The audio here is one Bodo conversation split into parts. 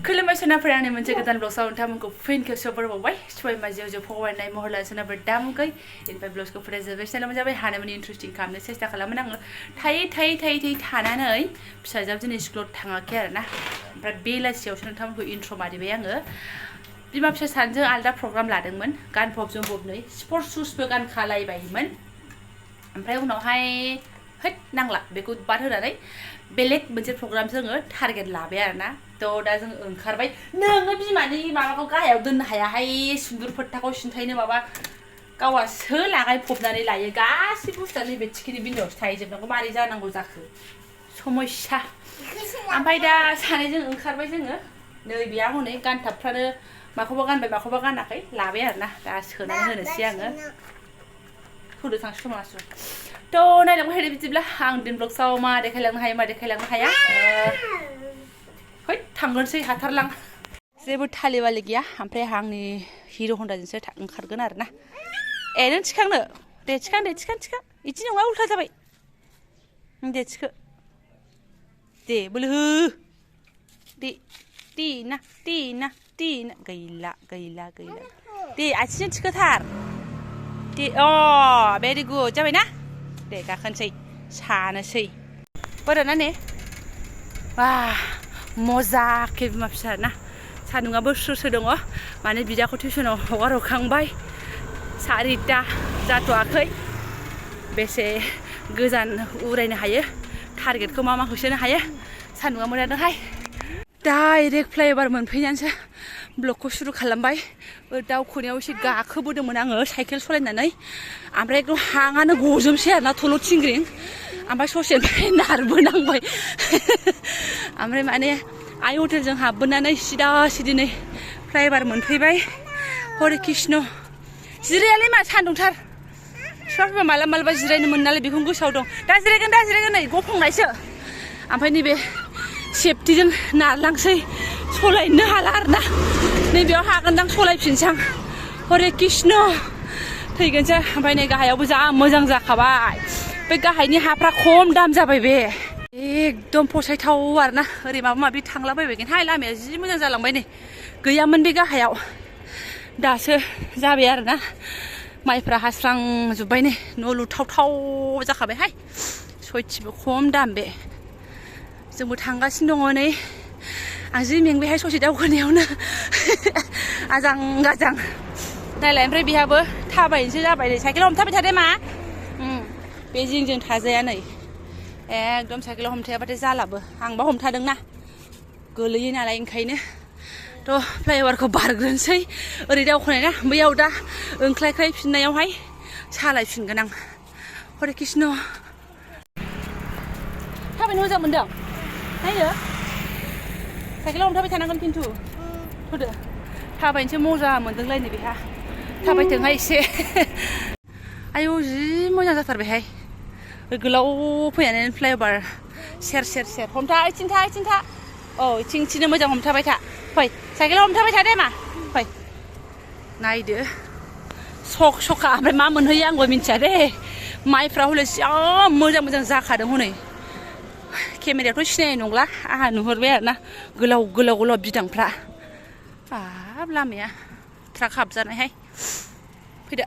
खुलुमबाय सोनाफोरा आंनि मोनसे गोदान ब्लगआव नोंथांमोनखौ फिन खेबसेयाव बरायबावबाय सबाय माजियाव जो फगवायनाय महर सोनाफोर दामुगै इनिफ्राय ब्लगखौ फरायजोबबाय चेनेल जाबाय हानायमानि इन्टारेस्टिं खालामनो सेस्था खालामोन आङो थायै थानानै फिसाजोआबो दिनै स्कुलाव थाङाखै आरोना ओमफ्राय बेलासियावसो नोंथांमोनखौ इन्ट्र' मारिबाय आङो बिमा फिसा सानैजों आलदा प्रग्राम लादोंमोन गानफब जोमफबनै स्पर्ट्स शुसबो गानखालायबायमोन ओमफ्राय उनावहाय होद नांला बेखौ बाद होनानै बेलेग मोनसे प्रग्राम जोङो टारगेट लाबाय आरोना थ' दा जों ओंखारबाय नोङो बिमानि माबाखौ गाहायाव दोननो हायाहाय सुन्दुर फोथाखौ सिन्थायनो माबा गावासो लागायफबनानै लायो गासिबो बुस्थुआ नैबे थिखिनि बिन्दोआवसो थाहैजोबनांगौ मारै जानांगौ जाखो समस्या ओमफ्राय दा सानैजों ओंखारबाय जोङो नै बेया हनै गानथाबफ्रानो माखौबा गानबाय माखौबा गानाखै लाबाय आरोना दा सोनानै होनोसै आङो थुदो थांसै खोमासो थ' नायलांबाय थादो बिदिब्ला आं दिन ब्लगआव मा देखायलांनो हायो मा देखायलांनो हाया है थांगोनसै हाथारलां जेबो थालिबालि गैया ओमफ्राय आंनि हिर' हन्डाजोंसो ओंखारगोन आरोना ए नों थिखांनो दे थिखां इदि नङा उल्था जाबाय दे थिखो दे बोलो हो दे ना गैला दे आथिंजों थिखोथार दे अ भेरि गुड जाबाय ना दे गाखोनोसै सानोसै बोरोना ने बा मजाके बिमा फिसा ना सान्दुंआबो स्रो दङ माने बिदाखौ टिउसनाव हगारहरखांबाय 4टा जाथ'वाखै बेसे गोजान उरायनो हायो टारगेटखौ मा होसोनो हायो सान्दुंआ मोनादोंहाय डाइरेक्ट फ्लाइअभार मोनफैनानैसो ब्लगखौ सुरु खालामबाय दावखोनायाव एसे गाखोबोदोंमोन आङो साइकेल सालायनानै ओमफ्राय एकदम हाङानो गजोबसै आरोना थल' थिंग्रिं ओमफ्राय ससेनिफ्राय नारबोनांबाय ओमफ्राय माने आइ हटेलजों हाबबोनानै सिदिनै फ्लाइअभार मोनफैबाय हरे कृष्ण जिरायालै मा सान्दुंथार बिफाफोरबा मालाबा जिरायनो मोन नालाय बेखौनो गोसोआव दं दा जिरायगोन नै गफंनायसो ओमफ्राय नैबे सेफटिजों नारलांसै सलायनो हाला आरोना नैबेयाव हागोनदां सलायफिनसां हरे कृष्ण थैगोनसो ओमफ्राय नै गाहायावबो जा मोजां जाखाबाय बे गाहायनि हाफ्रा खम दाम जाबाय बे एकदम फसायथाव आरोना ओरै माबा माबि थांलाबायबायगोनहाय लामाया जि मोजां जालांबाय नै गैयामोन बे गाहायाव दासो जाबाय आरोना माइफ्रा हास्रांजोब्बाय नै न' लुथावथाव जाखाबायहाय सयथिबो खम दाम बे जोंबो थांगासिनो दङ नै आं जि मेंबायहाय ससे दावखोनायावनो आजां गाजां नायलाय ओमफ्राय बेहाबो थाबायनोसो जाबाय नै साइकेलाव हमथाबाय थादे मा बे जिंजों थाजाया नै एकदम साइकेलाव हमथायाबाथाय जालाबो आंबा हमथादोंना गोलैयो नालाय ओंखायनो थ' फ्लाइअभारखौ बारग्रोनोसै ओरै दावखोनाय ना बैयाव दा ओंख्लायख्लायफिननायावहाय सालायफिनगोन आं हरे कृष्ण थाबायनो मोजां मोनदों नायनो साइकेलाव हमथाबाय थानांगोन खिन्थु थुदो थाबायनोसो मजा मोनदोंलायनो बेहा थाबायथोंहाय एसे आयौ जि मोजां जाथारबायहाय गोलाव फैनानै फ्लाइअभार सेर हमथा आथिं था औ इथिंनो मोजां हमथाबाय था फै साइकेलाव हमथाबाय था दे मा फै नायदो सखा ओमफ्राय मा मोनहैयो आंबो मिन्थिया दे माइफ्रा हले जा मोजां जाखादों हनै केमेरायावथ' सिनायनाय नंला आंहा नुहुरबाय आरोना गोलाव बिदांफ्रा हाब लामाया ट्राक हाबजानायहाय फैदो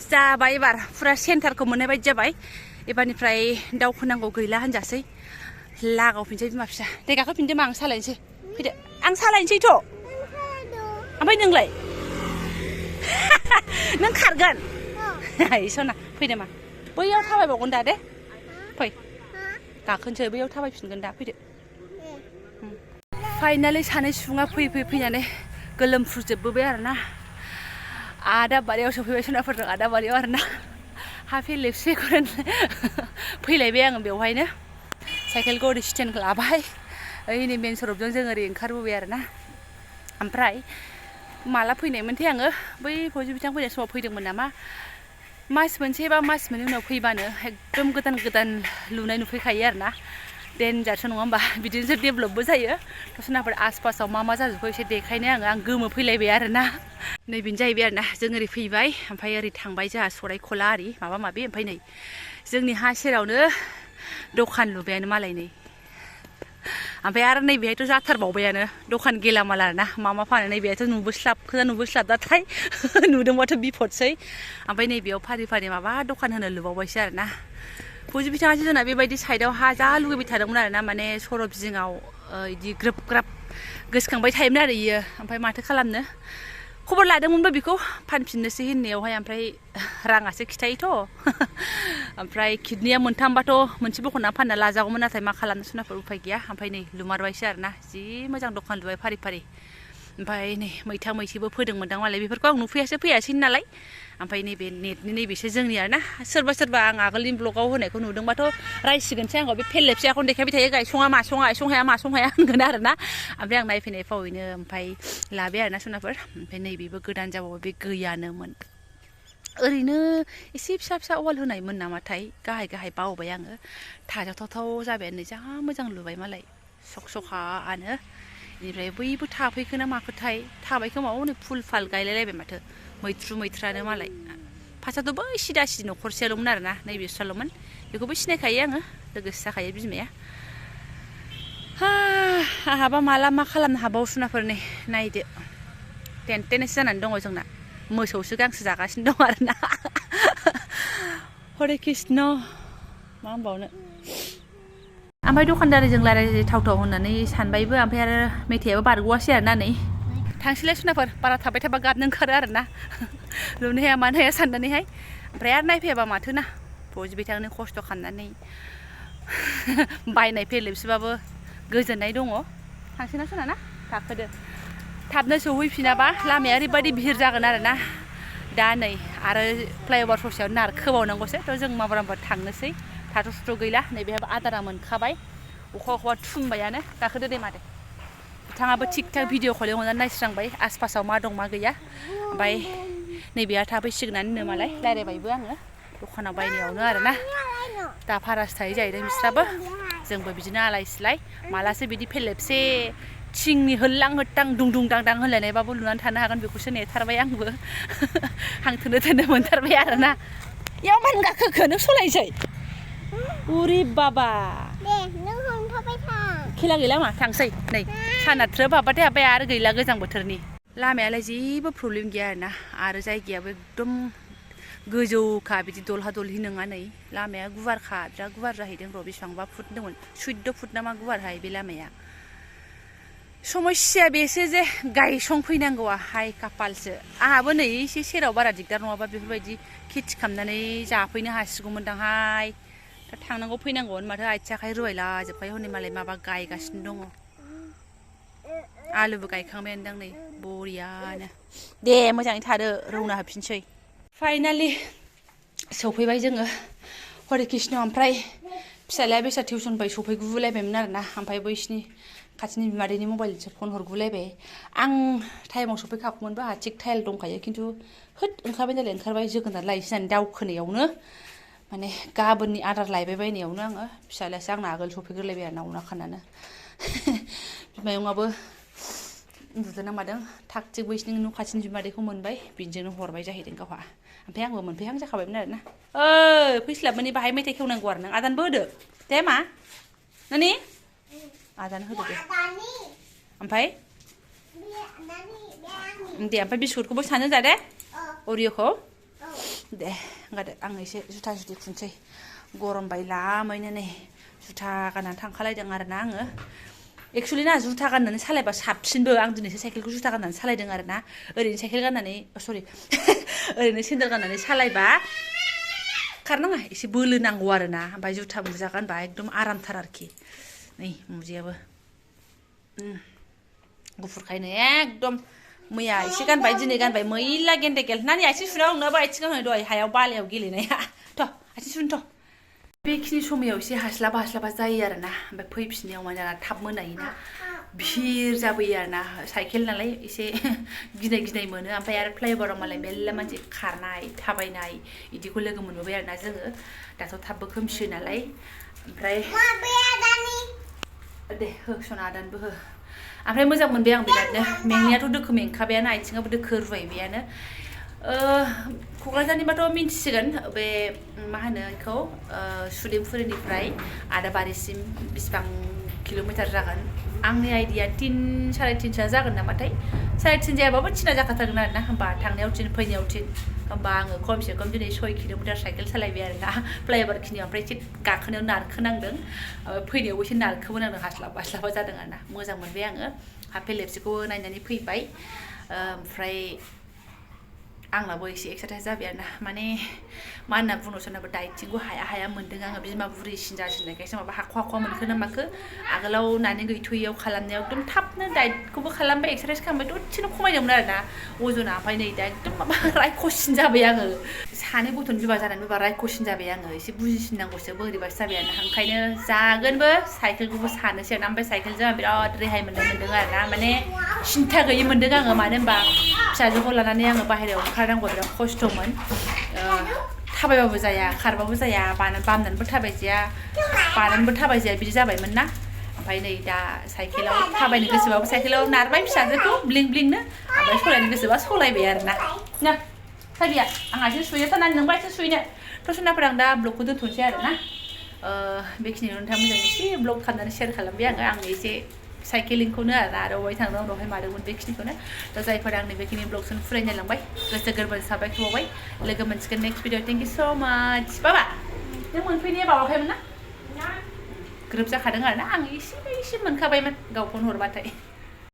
जाबाय एबार फुरा सेन्टारखौ मोननाय बायदि जाबाय एबारनिफ्राय दावखोनांगौ गैला होनजासै लागावफिनसै बिमा फिसा दे गाखोफिनदो मा आं सालायनोसै फैदो आं सालायनोसैथ' ओमफ्राय नोंलाय नों खारगोन सना फैदो मा बैयाव थाबायबावगोन दा दे फै गाखोनोसै बैयाव थाबायफिनगोन दा फैदो फाइनालि सानै सुबुङा फैनानै गोलोमफ्रुजोबबोबाय आरोना आदाबारियाव सफैबाय सोनाफोरजों आदाबारियाव आरोना हाफे लेपसेखौनो फैलायबाय आङो बेवहायनो साइकेलखौ ओरै स्टेन्ड लाबाय ओइ नै मेन सरपजों जों ओरै ओंखारबोबाय आरोना ओमफ्राय माला फैनायमोनथाय आङो बै फौजि बिथां फैनाय समाव फैदोंमोन नामा मास मोनसे बा मास मोननै उनाव फैबानो एकदम गोदान लुनाय नुफैखायो आरोना देन्जारसो नङा होमबा बिदिनोसो डेभेलपबो जायो सोनाफोर आसपासाव मा जाजोबखो एसे देखायनो आं गोमो फैलायबाय आरोना नैबेनो जाहैबाय आरोना जों ओरै फैबाय ओमफ्राय ओरै थांबाय जोंहा सरायखला आरि माबा माबि ओमफ्राय नै जोंनि हा सेरावनो दखान लुबायानो मालाय नै ओमफ्राय आरो नैबेहायथ' जाथारबावबायानो दखान गेलामाल आरोना मा फानो नैबेहायथ' नुबोस्लाबदाथाय नुदोंबाथ' बिपदसै ओमफ्राय नैबेयाव फारि फारि माबा दखान होनो लुबावबायसो आरोना फुजि बिथाङासो जोंना बेबायदि साइडआव हा जा लुगैबाय थादोंमोन आरोना माने सरब जिङाव इदि ग्रोब ग्राब गोसोखांबाय थायोमोन आरो इयो ओमफ्राय माथो खालामनो खबर लादोंमोनबो बेखौ फानफिननोसै होननायावहाय ओमफ्राय राङासो खिथायोथ' ओमफ्राय किडनिया मोनथामबाथ' मोनसे बख'ना फानना लाजागौमोन नाथाय मा खालामनो सनाफोर उफाय गैया ओमफ्राय नै लुमारबायसो आरोना जि मोजां दखान लुबाय फारि फारि ओमफ्राय नै मैथा मैसेबो फोदोंमोनदां मालाय बेफोरखौ आं नुफैयासै नालाय ओमफ्राय नैबे नेटनि नैबेसो जोंनि आरोना सोरबा आं आगोलनि ब्लगाव होनायखौ नुदोंबाथ' रायसिगोनसै आंखौ बे फेलेबसेखौनो देखायबाय थायो गायसङा मासङा आइसं हाया होनगोन आरोना ओमफ्राय आं नायफैनाय फावैनो ओमफ्राय लाबाय आरोना सनाफोर ओमफ्राय नैबेबो गोदान जाबावबाय बे गैयानोमोन ओरैनो एसे फिसा अवाल होनायमोन नामाथाय गाहाय बावबाय आङो थाजाथाव जाबायानो जा मोजां लुबाय मालाय सखानो बेनिफ्राय बैबो थाफैखोना माखोथाय थाबाय खोमा हनै फुल फाल गायलायलायबाय माथो मैथ्रुआनो मालाय फार्स्टआवथ' बै सिदा न'खरसेल'मोन आरोना नैबे सुवाल'मोन बेखौबो सिनायखायो आङो लोगोसे जाखायो बिमाया आहाबा माला मा खालामनो हाबावो सनाफोर नै नायदो टेनसो जानानै दङ जोंना मोसौसो गांसो जागासिनो दं आरोना हरे कृष्ण मा होनबावनो ओमफ्राय दखानदारिजों रायलायथावथाव होननानै सानबायबो ओमफ्राय आरो मेथाइयाबो बारग'वासै आरोना नै थांसैलाय सनाफोर बारा थाबाय थाबा गाबनो ओंखारो आरोना लुनो हाया मानो हाया साननानैहाय ओमफ्राय आरो नायफैयाबा माथोना फुजि बिथांनो खस्थ' खालामनानै बायनाय फेलेबसेबाबो गोजोननाय दङ थांसैना सना ना गाखोदो थाबनो सौहैफिनाबा लामाया ओरैबायदि भिर जागोन आरोना दा नै आरो फ्लाइअभार ससेयाव नारखोबावनांगौसो थ' जों माबार थांनोसै थाथ' गैला नैबेहाबो आदारा मोनखाबाय अखा थुमबायानो गाखोदो दे मादै बिथाङाबो थिग थाक भिडिअ कलिं हरनानै नायस्रांबाय आसपासाव मा दं मा गैया ओमफ्राय नैबेहा थाफैसिगोनानो मालाय रायलायबायबो आङो दखानाव बायनायावनो आरोना दा भारासो थायो जाहैदों बिस्राबो जोंबो बिदिनो आलाय सिलाय मालासो बिदि फेलेबसे थिंनि होल्लां होथां दुं दां होनलायनायबाबो लुनानै थानो हागोन बेखौसो नेथारबाय आंबो हांथोनो मोनथारबाय आरोना याव मानो गाखोखो नों सलायसै उरि बाबा खेला गैला मा थांसै नै सानाथ्रोब हाब्बाथाय हाब्बाय आरो गैला गोजां बोथोरनि लामायालाय जेबो प्रब्लेम गैया आरोना आरो जायगायाबो एकदम गोजौखा बिदि दलहा दलहि नङा नै लामाया गुवारखा बिराद गुवार जाहैदों र' बेसेबांबा फुट दंमोन 14 फुट ना मा गुवारहाय बे लामाया समस्या बेसो जे गायसंफैनांगौआ हाय खाफालसो आंहाबो नै एसे सेराव बारा दिगदार नङाबा बेफोरबायदि खेथि खालामनानै जाफैनो हासिगौमोनदांहाय दा थांनांगौ फैनांगौमोन माथो आथिं आखाइ रुवायलाजोबबाय हनै मालाय माबा गायगासिनो दङ आलुबो गायखांबायानोदां नै बरियानो दे मोजाङै थादो रौना होफिनसै फाइनालि सौफैबाय जोङो हरे कृष्ण ओमफ्राय फिसालाया बेसा टिउसननिफ्राय सौफैगुलायबायमोन आरोना ओमफ्राय बैसिनि खाथिनि बिमादैनि मबाइलजों फन हरगुलायबाय आं टाइमाव सफैखागौमोनबो आंहा थिग टाइम दंखायो खिन्थु होद ओंखारबाय जोगोनार लायनोसै होननानै दावखोनायावनो माने गाबोननि आदार लायबाय बायनायावनो आङो फिसालायासो आंना आगोल सफैग्रोलायबाय आरो नावना खानानो बिमायंआबो उन्दुदों ना मादों थाग थिग बैसिनि न' खाथिनि बिमादैखौ मोनबाय बिदिनो हरबाय जाहैदों गावहा ओमफ्राय आंबो मोनफैहां जाखाबायमोन आरोना फैस्लाबमोननि बाहाय मेथाइ खेवनांगौ आरो नों आदानबो होदो दे मा नानि आदान होदो दे ओमफ्राय दे ओमफ्राय बिस्कुटखौबो सानो जा दे अरिअखौ दे गादो आं एसे जुथा जुदि खुनसै गरमबाय लामैनो नै जुथा गाननानै थांखालायदों आरोना आङो एक्सुवेलि ना जुथा गाननानै सालायबा साबसिनबो आं दिनैसो साइकेलखौ जुथा गाननानै सालायदों आरोना ओरैनो साइकेल गाननानै ओरैनो सेन्देल गाननानै सालायबा खारनाङा एसे बोलो नांगौ आरोना ओमफ्राय जुथा मुजा गानबा एकदम आरामथार आरोखि नै मुजायाबो गुफुरखायनो एकदम मैया एसे गानबाय दिनै गानबाय मैला गेन्देगेल नानि आथिं सुनायाव नोंनाबो आथिं गाननाय दहाय हायाव बालायाव गेलेनाया थ' आथिं सुनोथ' बेखिनि समायाव एसे हास्लाबा जायो आरोना ओमफ्राय फैफिननायाव मा जाना थाब मोनायोना भिर जाबोयो आरोना साइकेल नालाय एसे गिनाय मोनो ओमफ्राय आरो फ्लाइअभाराव मालाय मेल्ला मानसि खारनाय थाबायनाय बिदिखौ लोगो मोनबोबाय आरोना जोङो दाथ' थाबबो खोमसियो नालाय ओमफ्राय दे हो सना आदानबो हो ओमफ्राय मोजां मोनबाय आं बिरादनो मेंनायाथ' दोखो मेंखाबायानो आथिङाबो दोखो रुवायबायानो क'क्राझारनिबाथ' मिन्थिसिगोन बे मा होनो बेखौ सुदेमफुरिनिफ्राय आदाबारिसिम बिसिबां किल'मिटार जागोन आंनि आइडिया 3-3.5 जागोन नामाथाय 3.5 जायाबाबो 3 जाखाथारगोन आरोना होमबा थांनायाव 3 फैनायाव 3 होमबा आङो खमसे खम दिनै 6 किल'मिटार साइकेल सालायबाय आरोना फ्लाइओभार खिनियाव ओमफ्राय एसे गाखोनायाव नारखोनांदों फैनायावबो एसे नारखोबोनांदों हास्लाबा जादों आरोना मोजां मोनबाय आङो हाफ एलिप्सखौ नायनानै फैबाय ओमफ्राय आंनाबो एसे एक्सारसाइज जाबाय आरोना माने मा होनना बुंनो सोरनाबा डाइटिंखौ हाया मोन्दों आङो बिमा बुरैसिन जासिननायखायसो माबा हाखवा मोनखो ना माखो आगोलाव नानि गैथ'यैयाव खालामनायाव एकदम थाबनो डाइटखौबो खालामबाय एक्सारसाइज खालामबाय दसेनो खमायदोंमोन आरोना अजना ओमफ्राय नै दा एकदम माबा रायख'सिन जाबाय आङो सानै गथ'नि बिमा जानानै बिबा रायख'सिन जाबाय आङो एसे बुजिसिननांगौसो बोरैबासो जाबाय आरोना ओंखायनो जागोनबो साइकेलखौबो सानोसै आरोना ओमफ्राय साइकेलजों आं बिराद रेहाय मोन्दों आरोना माने सिन्था गैयि मोन्दों आङो मानो होनबा फिसाजोखौ लानानै आङो बाहेरायाव ओंखारनांगौ बिराद खस्थ'मोन थाबायबाबो जाया खारबाबो जाया बामनानैबो थाबायजाया बिदि जाबायमोन ना ओमफ्राय नै दा साइकेलाव थाबायनो गोसोबाबो साइकेलाव नारबाय फिसाजोखौ ब्लिं ब्लिंनो ओमफ्राय सलायनो गोसोबा सलायबाय आरोना ना साबिया आं आथिं सुयो थानानै नोंबो आथिं सुयैनो थ' सोनाफोर आं दा ब्लगखौ दोनथ'नोसै आरोना बेखिनियावनो नोंथाङा मोजां एसे ब्लग खालामनानै शेयार खालामबाय आङो एसे साइकेलिंखौनो आरो अबाय थांदों उनावहाय मादोंमोन बेखिनिखौनो थ' जायफोरा आंनि बेखिनि ब्लगजों फरायनो लांबाय गोसो गोरबोनि साबायखर बावबाय लोगो मोनसिगोन नेक्स्ट भिडिअ थेंक इउ स' माच बाबा नों मोनफैनाया बावाखैमोन ना ग्रोब जाखादों आरोना आं एसे मोनखाबायमोन गाव फन हरबाथाय